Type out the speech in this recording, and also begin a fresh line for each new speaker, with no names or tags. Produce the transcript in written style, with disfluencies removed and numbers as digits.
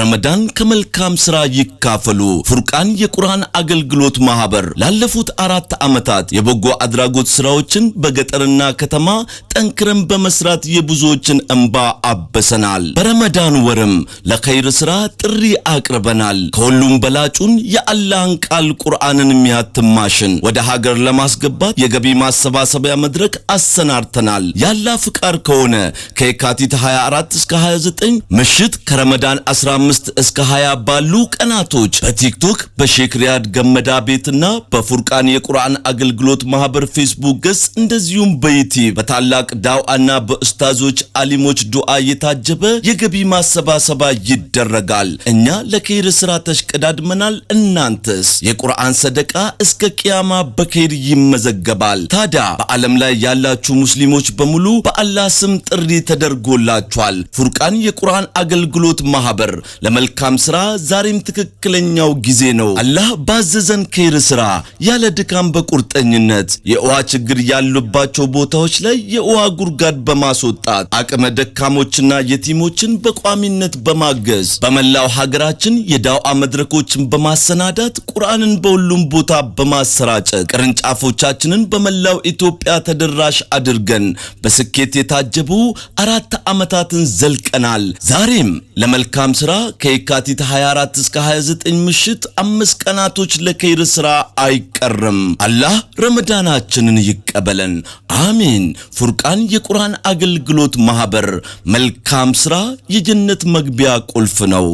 በረመዳን ከመልካም ስራ ይካፈሉ። ፉርቃን የቁርአን አገልግሎት ማህበር ላለፉት 4 ዓመታት የበጎ አድራጎት ስራዎችን በገጠርና ከተማ ጠንክረን በመስራት የብዙዎችን እንባ አብሰናል። በረመዳን ወርም ለኸይር ስራ ጥሪ አቅርበናል። ከሁሉም በላጩን የአላህን ቃል ቁርአንን የሚያትም ማሽን ወደ ሀገር ለማስገባት የገቢ ማሰባሰቢያ መድረክ አሰናድተናል። ያላህ ፍቃድ ከሆነ ከየካቲት 24 እስከ 29 ምሽት፣ ከረመዳን 15 እስከ 20 ባሉ ቀናቶች በቲክቶክ በሼክ ሪያድ ገመዳ ቤትና በፉርቃን የቁርአን አገልግሎት ማህበር ፌስቡክ ገጽ፣ እንደዚሁም በዩቲዩብ በታላቅ ዳውአና በኡስታዞች አሊሞች ዱዓ የታጀበ የገቢ ማሰባሰቢያ ይደረጋል። እኛ ለኸይር ስራ ተሽቀዳድመናል። እናንተስ? የቁርአን ሰደቃ እስከ ቅያማ በኸይር ይመዘገባል። ታዲያ በዓለም ላይ ያላችሁ ሙስሊሞች በሙሉ በአላህ ስም ጥሪ ተደርጎላችኋል። ፉርቃን የቁርአን አገልግሎት ማህበር፣ ለመልካም ስራ ዛሬም ትክክለኛው ጊዜ ነው። አላህ ባዘዘን ኸይር ስራ ያለ ድካም በቁርጠኝነት የውሃ ችግር ያሉባቸው ቦታዎች ላይ የውሃ ጉድጓድ በማስወጣት፣ አቅመ ደካሞችና የቲሞችን በቋሚነት በማገዝ፣ በመላው ሀገራችን የዳውአ መድረኮችን በማሰናዳት፣ ቁርአንን በሁሉም ቦታ በማሰራጨት፣ ቅርንጫፎቻችንን በመላው ኢትዮጵያ ተደራሽ አድርገን በስኬት የታጀቡ 4 ዓመታትን ዘልቀናል። ዛሬም ለመልካም ስራ ከየካቲት 24 እስከ 29 ምሽት 5 ቀናቶች ለኸይር ስራ አይቀርም። አላህ ረመዳናችንን ይቀበለን። አሚን። ፉርቃን የቁርአን አገልግሎት ማህበር፣ መልካም ስራ የጀነት መግቢያ ቁልፍ ነው።